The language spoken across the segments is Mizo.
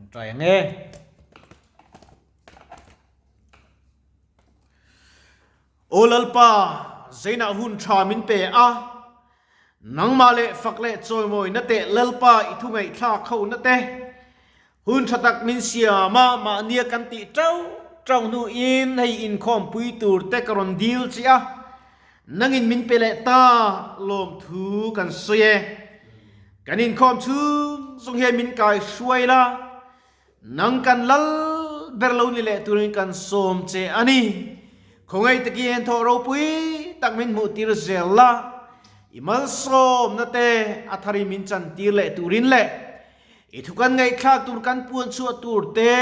Tawngtai ang e. Aw Lalpa, zeinah hun tha min pe a, nangmah leh fak leh chawimawina teh Lalpa i thu ngaihthlak ho na te, hun tha tak min siam a, mahnia kan tih teuh teuh hnuin hei inkhawmpui tur te ka rawn dil che a, nangin min pe leh ta lawmthu kan sawi e. Kan inkhawm chhung zawng hian min kai hruai la, Nang kan lal ber lo ni leh turin kan sawm che a ni. Khawngaih takin thawh ropui tak min hmuh tir zel la, i malsawmna te a tharin min chan tir leh turin leh i thu kan ngaihthlak tur kan puan chhuah tur te,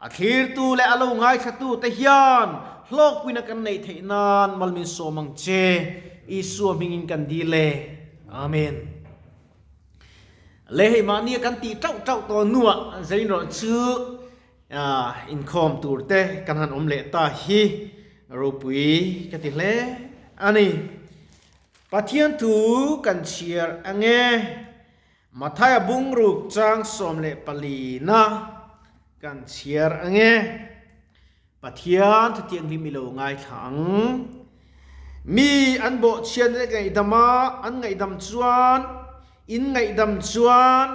a thlirtu leh a lo ngaithlatu te hian hlawkpuina kan neih theih nan mal min sawm ang che. Isua hmingin kan dil e. Amen. Le hei mahnia kan tih tauh tauh tawh hnuah Zainrawh chu inkhawm tur te kan han awm leh ta hi ropui ka ti hle a ni. Pathian thu kan chhiar ange Mathaia bungruk chang 14na kan chhiar ange. Pathian thutianghlim i lo ngaithla ang. Mi an bawhchhiatna te ngaihdam a, an ngaihdam chuan, in ngaihdam chuan,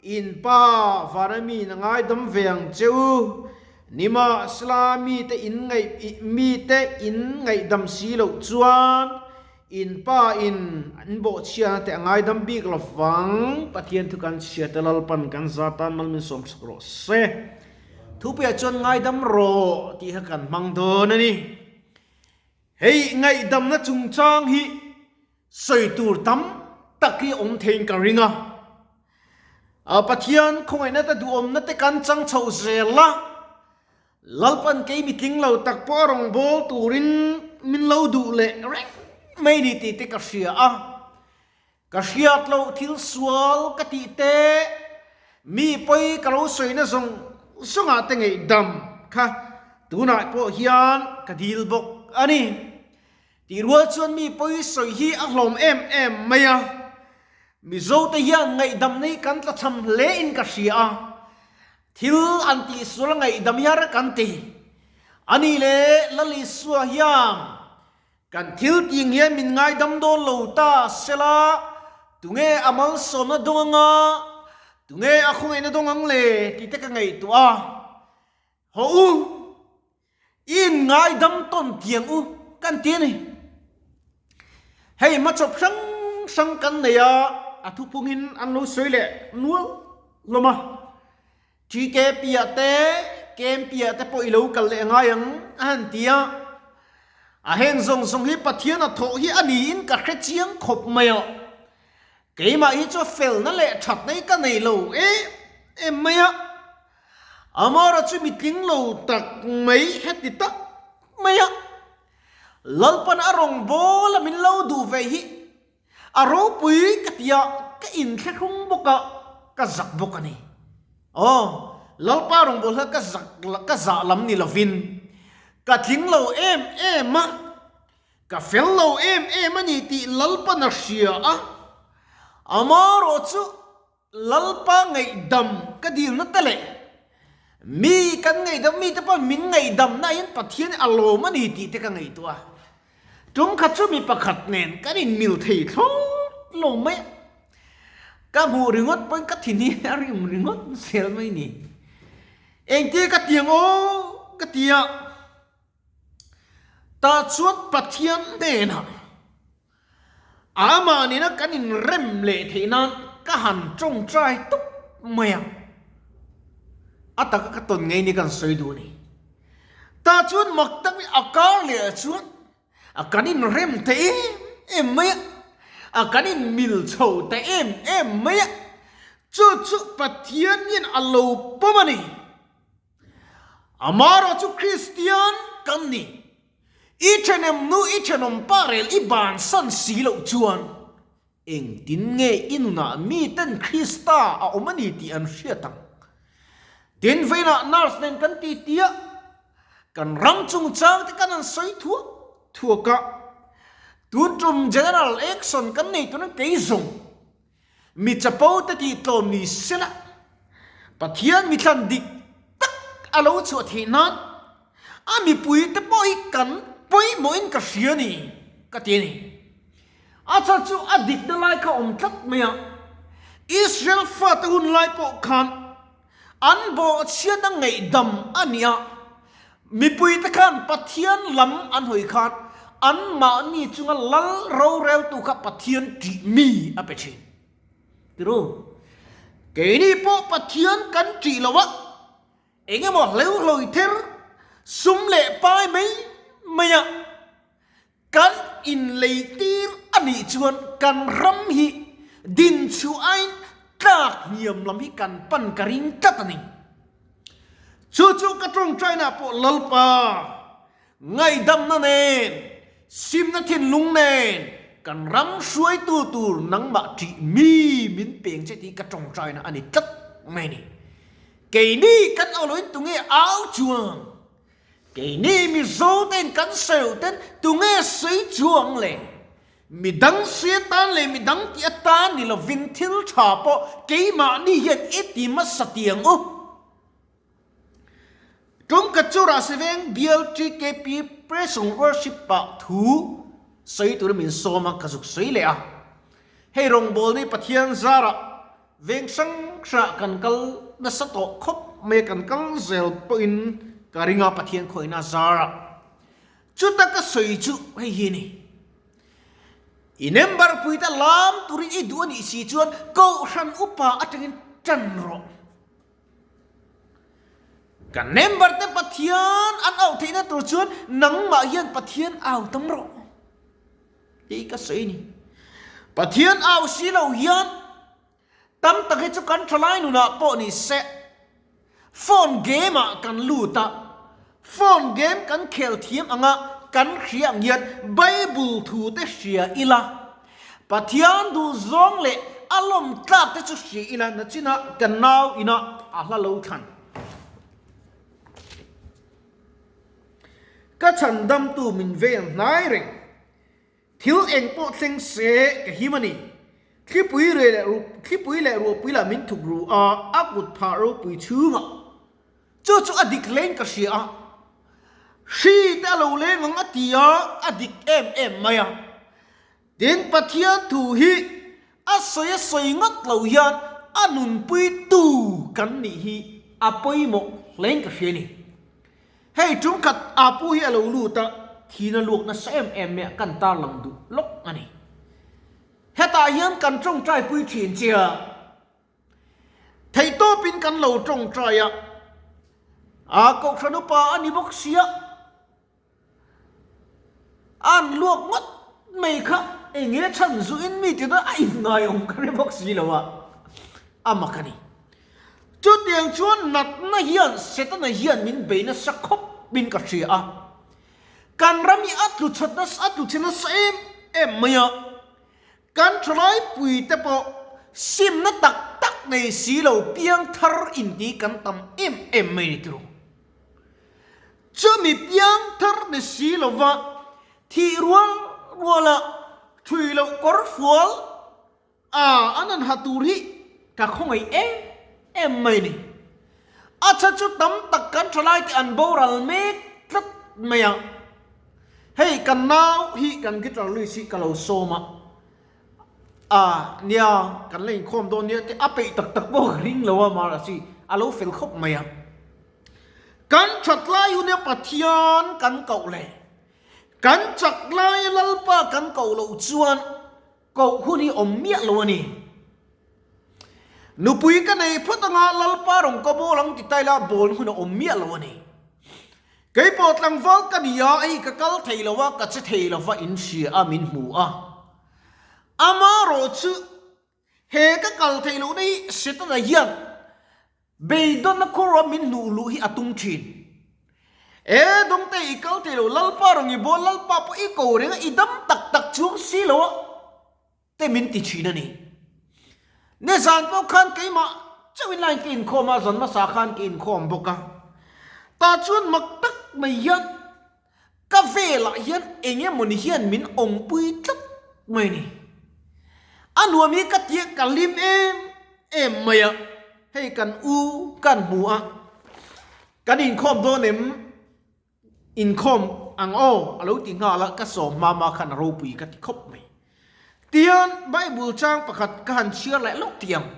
in Pa vana miin a ngaidam ve ang che u. Nimahsela mite in ngaih, mite in ngaihdam si loh chuan, in Pa in an bawhchhiatna te a ngaidam bik lo vang. Pathian thu kan chhiat a, Lalpan kan za tan mal min sawm sak rawh se. Thupuiah chuan ngaidam rawh tih kha kan hmang dawn a ni. Hei ngaihdamna chungchang hi sawi tur tam tak hi awm theiin ka ring a. Pathian khawngaihna te duhawmna te kan chang chhoh zel a, Lalpan kei mitling lo tak pawh a rawngbâwl turin min lo duh leh reng mai ni tih te ka hria a. Ka hriat loh thil sual ka tih te, mi pawi ka lo sawina zawng zawngah te ngaihdam kha tunah pawh hian ka dil bawk a ni. Tih rual chuan mi pawi sawi hi a hlawm em em mai a, Mizo te hian ngaihdam nei kan tla cham hle in ka hria a, thil an tih sual ngaihdam hian kan ti. A nih le Lal Isua hian Kan thil tih hian min ngaidam dawn lo ta sela, tunge a malsawmna dawng anga, tunge a khawngaihna dawng ang le tih te ka ngaihtuah a. Haw u, i inngaidam tawn tiang u kan ti a ni. Hei hmachawp hrang hrang kan nei a, a thuphungin an lo sawi leh nual hlawm a. TK piah te, KM piah te pawh i lo kal leh ngai ang a han ti a. A heng zawng zawng hi Pathian a thawh hi a niin ka hre chiang khawp mai a. Keimah hi chu felna leh thatna hi ka nei lo em em mai a. Amara chu mitling lo tak mai heti tak mai a. Lalpan a rawngbâwl a min lo duh ve hi A ropui ka ti a, ka inthlahrung bawk a, ka zak bawk a ni. Aw, Lalpa rawngbâwl kha ka zak, ka zah lam ni lovin, ka tling lo em em a, ka fel lo em em a ni tih Lalpan a hria a, amaherawh chu Lalpa ngaihdam ka dilna te leh mi kan ngaihdam mite pawh min ngaihdamna hian Pathian a lawm a ni tih te ka ngaihtuah a. Tum khat chu mi pakhat nen kan inmil thei thlawt lo mai a. Ka hmuh ringawt pawhin ka thin hi a rim ringawt zel mai ni. Engtia ka ti ang aw ka ti a. Tah chuan Pathian hnenah Amah nena kan inrem leh theih nan ka han tawngtai tawp mai a, a taka ka tawn ngei ni kan sawi duh a ni. Tah chuan mak tak mai a kar leh ah chuan a kan inrem ta em em mai a, a kan inmil chho ta em em mai a, chu chu Pathian hian a lo pawm a ni. Amaherawh chu Kristian kan ni. I thenawm nu i thenawm pa rel i bansan si loh chuan engtin nge i nunah miten Krista a awm a ni tih an hriat ang? Tin, vawiinah nurse nen kan ti tia kan ram chungchang te kan han sawi thuak thuak a, tun tum General Action kan nei turin kei zawng Mi chapo te tih tlawm ni sela. Pathian mithlan dik tak a lo chhuah theih nan a mipuite pawh hi kan pawimawhin ka hria a ni ka ti a ni. A chhan chu a dikna lai kha a awm tlat mai a, Israel fate hun lai pawh khan an bawhchhiatna ngaihdam a ni a, mipuite khan Pathian lam an hawi khan anmahni chunga lal roreltu kha Pathian ṭih mi a pe ṭhin. Tiru, keini pawh Pathian kan ṭih lo a, eng emaw hleuhlawi ther sum leh pai mai mai a kan inleitir a nih chuan kan ram hi dinchhuah aiin tlak hniam lam hi kan pan ka ring tlat a ni. Chu chu ka tawngtaina pawh Lalpa Ngaihdamna nen, simna thinlung nen kan ram hruaitu tur nangmah ṭih mi min peng che tih ka ṭawngṭaina a ni tlat mai ni. Keini kan awloin tunge au chuang? Keini Mizo ten kan sawi ten tunge sawi chuang le? Midang sawi atan leh midang tih atan ni lovin thil ṭha pawh keimahni hian i ti hmasa tiang u. Tumkhat chu Rahsiveng bial TKP Praise and Worship ah thu sawi turin min sawm a, ka zuk sawi leh a. Hei rawngbawlna hi Pathian zarah veng hrang hrangah kan kal nasa tawh khawp mai a, kan kal zel pawhin ka ring a Pathian khawihna zarah. Chuta ka sawi chu hei hi a ni. I member puite lam turin i duh a nih si chuan Kohhran upa atangin tan rawh. Kan member te Pathian an auh theihna tur chuan nangmah hian Pathian au tam rawh tih ka sawi a ni. Pathian au si lo hian tam tak hi chu kan thalai nunah pawh ni se phone game ah kan lut a, phone game kan khel thiam anga kan hria ang hian Bible thu te hria ila Pathian duh zawng leh a lawm tlak te chu hria ila nachinah ka nau ina a hla lo thlan. Ka chhandamtu min vei ang hnai reng. Thil eng pawh thleng se ka him a ni. Thlipui reh leh thlipui leh ruahpui lah min thuk ru a, a kut phah ropui chhungah. Chu chu a dik hlein ka hria a, hri te a lo leng ang a ti a, a dik em em mai a. Tin, Pathian thu hi a sawi a sawi ngawt lo hian a nunpuitu kan nih hi a pawimawh hlein ka hria a ni. Hei tumkhat Apu hi a lo lut a, thina luak nasa em em mai a, kan tarlang duh lawk a ni. Hetah hian kan tawngtaipui thin che a. Theihtawpin kan lo tawngtai a, a Kohhran upa a ni bawk sia, an luak ngawt mai kha eng nge chhan zuin mi ti dawn a inngai awm ka hre bawk si lo a, a mak a ni. Chutiang chuan natna hian Setana hian min bei nasa khawpin ka hria a, kan ram hi a tlu chhat nasa a tlu chhe nasa em em mai a. Kan thalaipui te pawh simna tak tak nei si lo piangthar inti kan tam em em mai ni tiro. Chumi piangthar ni si lova thih rual ruala thui loh kawr fual a an han ha tur hi ka khawngaih em em mai ni. A chha chu tam tak kan thalaite an boral mek tlat mai a. Hei kan nau hi kan guitar list hi ka lo sawm a, ah nia kan la inkhawm dawn nia te a peih tak tak pawh ka ring lo a mahse chi a lo fel khawp mai a. Kan that lai hun hi Pathian kan koh leh kan chak lai Lalpa kan koh loh chuan koh hun hi awm miah lo a ni. Nupui ka nei phawt anga Lalpa rawn ka bawl ang ti ta ila bawl hun a awm miah lo a ni. Kei pawh tlangval ka ni a, hei ka kal thei lo a, ka che thei lo va in hria a min hmu a. Amarawh chu he ka kal thei lohna hi Setana hian Beidawnna khawruah min hnuh luh hi a tum thin. E dawngte i kal thei lo, Lalpa rawn i bawl, Lalpa pawh i ko reng a, i dam tak tak chuang si lo a. te min ti thin a ni. Nizan pawh khan keimah chauhin line ka inkhawm a, zan hmasa khan ka inkhawm bawk a. Tah chuan mak tak mai hian ka velah hian eng emawni hian min awmpui tlat mai a ni. A nuam hi ka tia ka hlim em em mai a. Hei kan u kan hmu a, kan inkhawm dawn em? Inkhawm ang aw, a lo ti nghal a, ka sawm hma hma khan a ropui ka ti khawp mai. Tihian Bible chang pakhat ka han chhiar leh lawk tih ang.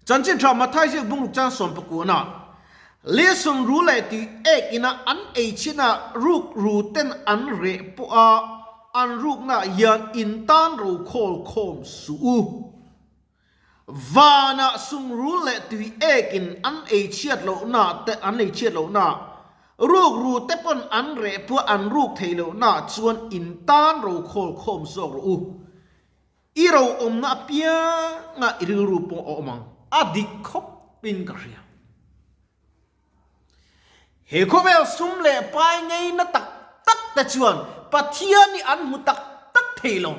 Chanchin tha Mathai ziak bungruk chang sawmpakuana Lesson ru leh tih ek ina an ei chhin a ruk ru ten an reh pawh a an rukna ah hian in tan ro khawl khawm suh u. Vanah sungrul leh tui ekin an ei chhiat lohna te an ei chhiat lohna, rukru te pawn an reh pawh an ruk theih lohna chuan in tan ro khawl khawm zawk rawh u. I ro awmna apianga i rilru pawh a awm ang, a dik khawp in ka hria. He khawvel sum leh pai ngeina tak tak te chuan Pathian hi an hmu tak tak thei lo.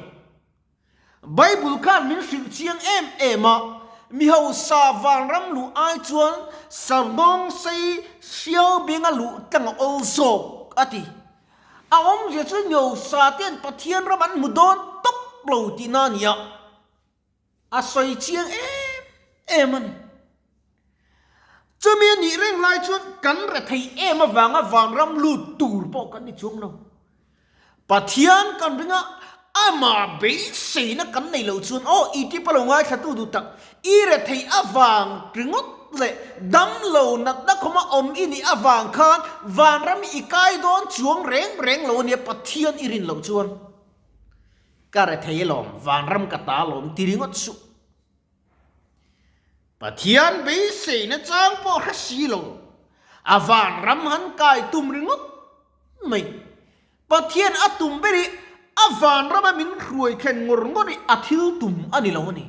Bible khan min hrilh chiang em em a, mi hausa vanram luh ai chuan sardawng sei hriau benga luh tlang a awl zawk a ti. A awmzia chu mi hausa ten Pathian ram an hmu dawn tawp lo tihna a ni a, a sawi chiang em em a ni. Chumi a nih reng lai chuan kan rethei em avanga vanram lut tur pawh kan ni chuang lo. Pathian kan ring a, amah beiseina kan nei loh chuan aw i tipa lo ngaithlatu duh tak, i rethei avang ringawt leh damlo natna khawma awm i nih avang khan vanram i kai dawn chuang reng reng lo ania Pathian i rin loh chuan ka rethei alawm, vanram ka ta alawm ti ringawt suh. Pathian beiseina chang pawh hre si lo, a vanram han kai tum ringawt mai. Pathian a tum ber i a vanrama min hruai thlen ngawr ngawr i a thil tum a ni lo a ni.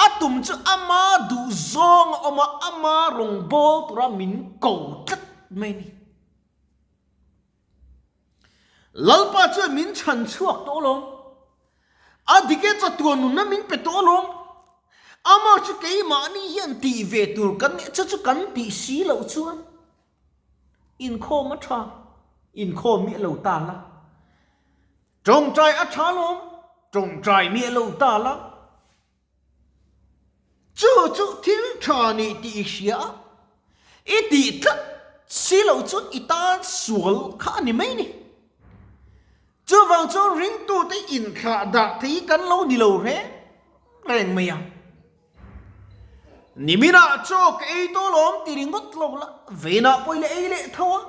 A tum chu ama duh zawng a awm a, ama rawngbâwl tura min ko tlat mai a ni. Lalpa chuan min chhan chhuak tawh alawm. A dik e chatuan nunna min pe tawh alawm. Amah chu keimahni hian tih ve tur kan nih chu chu kan tih si loh chuan inkhawm a tha, inkhawm miah lo ta la. Tawngtai a tha alawm, tawngtai miah lo ta la. Chu chu thil tha nih tih i hria a, i tih tlat si loh chuan i tan sual kha a ni mai ni. Chuvang chuan ringtute inthlah dah thei kan lo ni lo reng reng mai a. Niminah chaw ka ei tawh lawm ti ringawt lo la, venah pawh i la ei leh tho a.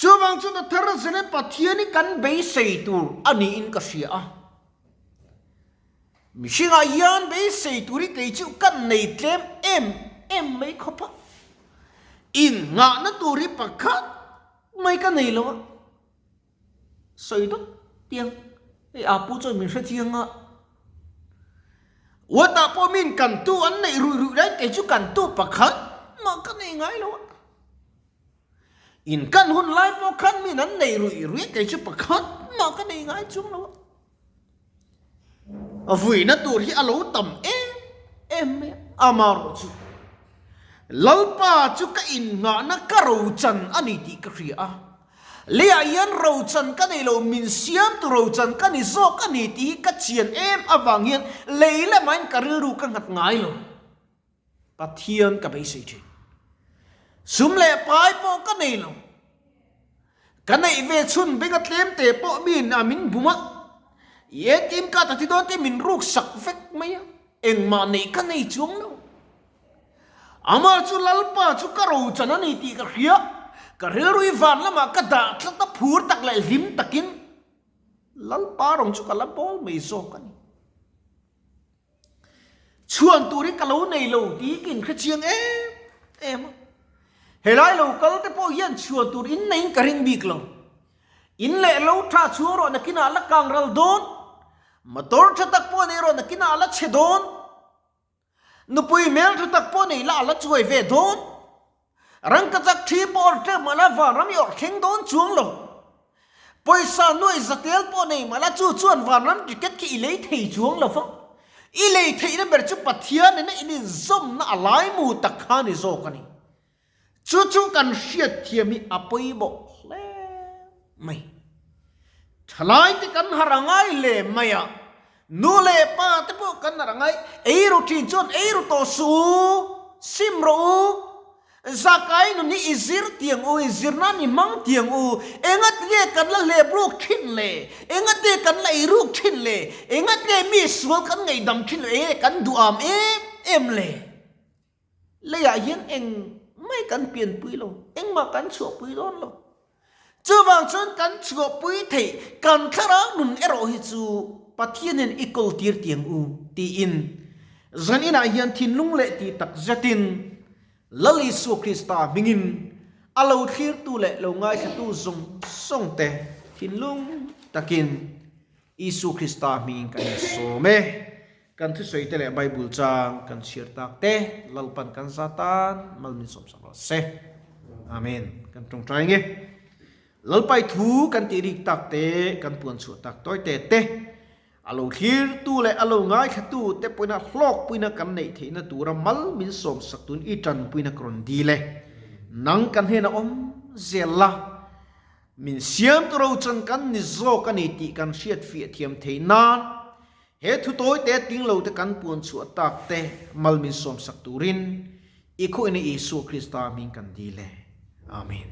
Chuvang chuan a thar zela Pathian hi kan beisei tur a niin ka hria a. Mihringah hian beisei tur hi kei chu kan nei tlem em em mai khawp a, innghahna tur hi pakhat mai ka nei lo a, sawi dawt tiang hei a pu chuan min hre chiang a, Uatah pawh min kantu an neih ruih ruih laiin kei chu kantu pakhat mah ka nei ngai lo a, in kan hun lai pawh khan min an nei ruih ruih a kei chu pakhat mah ka nei ngai chung lo a. Vuina tur hi a lo tam em em mai a, amaherawh chu Lalpa chu ka innghahna ka rochan a ni tih ka hria a, leiah hian rochan ka nei lo, min siamtu rochan ka ni zawk a ni tih hi ka chian em avang hian lei lemahin ka rilru ka nghat ngai lo. Pathian ka beisei thin. Sum leh pai pawh ka nei lo. Ka neih ve chhun benga tlem te pawh miin a min bum a, i ATM card a thi dawn te min ruk sak vek mai a, engmah neih ka nei chuang lo. Amah chu Lalpa chu ka rochan a ni tih ka hria, ka rilru i van lamah ka dah tlat a, phur tak leh hlim takin Lalpa rawng chu ka la bawl mai zawk a ni. Chhuan tur hi ka lo nei lo tih hi ka inhre chiang em em a. Helai lo kal te pawh hian chhuan tur in neiin ka ring bik lo. In leh lo tha chhuang rawh nakinah la kang ral dawn. Motor tha tak pawh nei rawh nakinah la chhe dawn. Nupui hmel tha tak pawh nei la a la chuai ve dawn. Rangkachak thi pawh awrh teuh mah la vanram i awrh thleng dawn chuang lo. Pawisa nuai zatel pawh nei mah la chu chuan vanram ticket khi i lei thei chuang lo va. I lei theihna ber chu Pathian nena in inzawmna a laimu tak kha ni zawk a ni. Chu chu kan hriatthiam hi a pawimawh hle mai. Thalaite kan harh a ngai hle mai a. Nu leh pa te pawh kan harh a ngai. Eiru thin chuan eiru tawh suh u, sim rawh u. Zakai nun hi i zir tiang u, i zir nan i hmang tiang u. Engatinge kan la hlep ruk thin le? Engatinge kan la ei ruk thin le? Engatinge mi sual kan ngaihdam thin le? Enge kan duham em em le? Leiah hian eng mai kan pianpui lo, engmah kan chhuahpui dawn lo. Chuvang chuan kan chhuahpui theih kan thlarau nun erawh hi chu Pathianin i kawltir tiang u tiin zan inah hian thinlung leh ti tak zetin Lal Isua Krista hmingin a lo thlirtu leh lo ngaithlatu zawng zawng te thinlung takin Isua Krista hmingin kan insawm e. Kan thusawi te leh Bible chang kan chhiar tak te Lalpan kan za tan mal min sawmsak rawh se. Amen. Kan tawngtai nge. Lalpai thu kan tih rik tak te kan puan chhuah tak tawi te te a lo thlir tu leh a lo ngaithla tu te puina hlawk puina kan neih theihna tura mal min sawmsak tun i tanpuina ka rawn dil e. Nang kan hnena awm zel la. Min siam tu ro chan kan ni zawk a ni tih kan hriat fiah thiam theih nan He thu tawi te ting lo te kan puan chhuah tak te mal min sawmsak turin i khuaina Isua Krista hming kan dil e. Amen.